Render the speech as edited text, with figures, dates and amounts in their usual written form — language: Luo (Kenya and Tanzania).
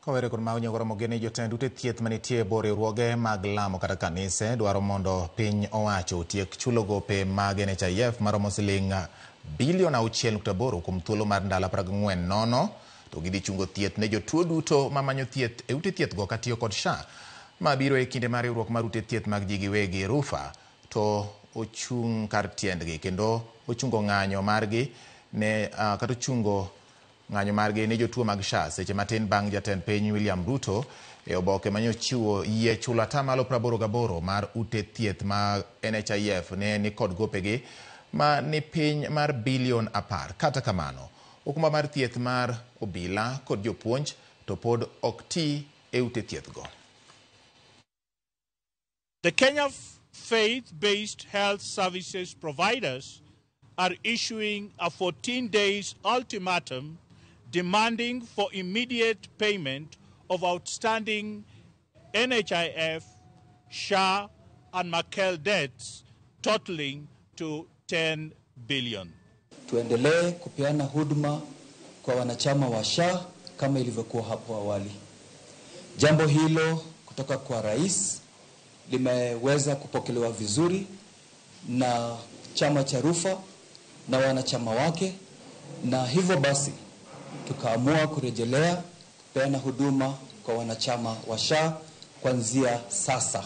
Kowere kod mago nyagoro mogeni jotend ute thieth manitie e bwo riwruoge mag lamo kata kanise dwaro mondo piny owacho otiek chulo gope mag NHIF maromo siling bilion 6.8 kuom thuolo mar ndalo 44 nono to gidhi chungo thieth ne jotuo duto mamanyo thieth e ute thieth go katiyo kod SHA ma biro e kinde mar riwruok mar ute thieth mag ji giwegi RUPHA to ochung' kar tiendgi kendo ochungo ng'anyo margi ne kata ochungo ng'anyo margi ne jotuo mag SHA seche matin bang' jatend piny William Ruto e oboke manyochiwo yie chulo atamalo 88 mar ute thieth ma NHIF ne ni kod gopegi ma ni piny mar bilion 10. Kata kamano, okumba mar thieth mar obila kod jopuonj to pod ok ti e ute thieth go. The Kenya faith-based health services providers are issuing a 14 days ultimatum demanding for immediate payment of outstanding NHIF, SHA, and Makel debts totaling to 10 billion. Tuendelee kupeana huduma kwa wanachama wa SHA kama ilivyokuwa hapo awali. Jambo hilo kutoka kwa rais limeweza kupokelewa vizuri na chama cha RUPHA na wanachama wake, na hivyo basi tukaamua kurejelea kupeana huduma kwa wanachama wa SHA kuanzia sasa.